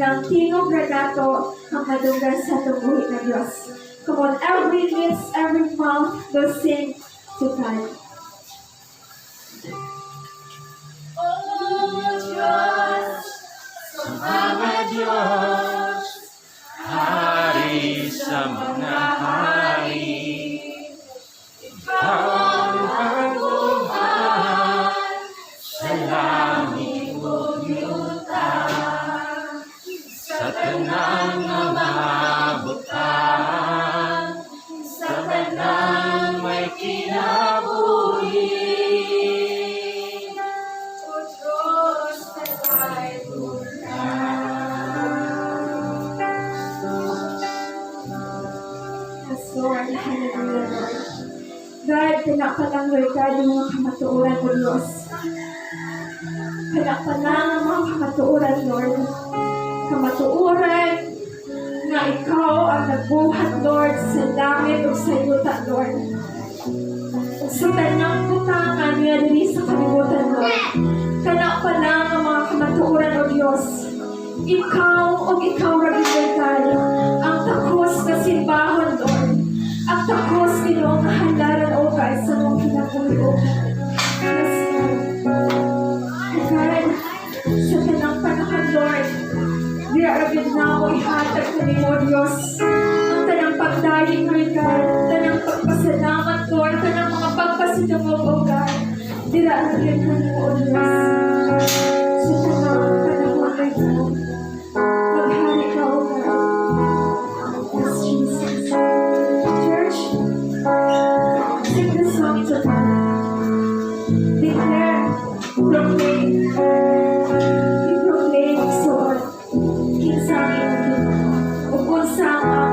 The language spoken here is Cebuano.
Nga ang tingog ra nato ang madunggan sa atong buhi na Dios. Come on, every lips, every mouth will sing to God. O Diyos, sa mga Diyos, Hari sa mga hari, Ikaw ang nagbuhat sa langit ug yuta, sa tanang nga mga butang, sa tanang may kinabuhi. O Diyos, natay. Yes, Lord. Hallelujah, Lord. God, kana pa lang, Lord God, yung mga kamatuoran mo, Diyos. Kana pa lang ang mga kamatuoran, Lord. Kamatuoran nga ikaw ang nagbuhat, Lord, sa langit ug sa yuta, Lord. Sa tanang butangan nga diri sa kalibutan, Lord. Kana pa lang ang mga kamatuoran, O Diyos. Ikaw o ikaw ra gyud, Lord God, ang takos na simbahon, Lord. Ang takos, Ginoo, nga halaran, O God, sa among kinabuhi, O God. Yes, Lord. O God, sa tanang panahon, Lord, dira ra gyud namo ihatag kanimo, Diyos, ang tanang pagdayeg, Lord God, tanang pagpasalamat, Lord, tanang mga pagpasidungog, O God. Dira ra gyud kanimo, O Diyos. Sa tanang panahon, Lord God. Maghari ka, O God. Yes, Jesus. Church, sing this song to God. Declare, proclaim, i-proclaim, igsoon, kinsa ang imong Ginoo. Ug unsa ang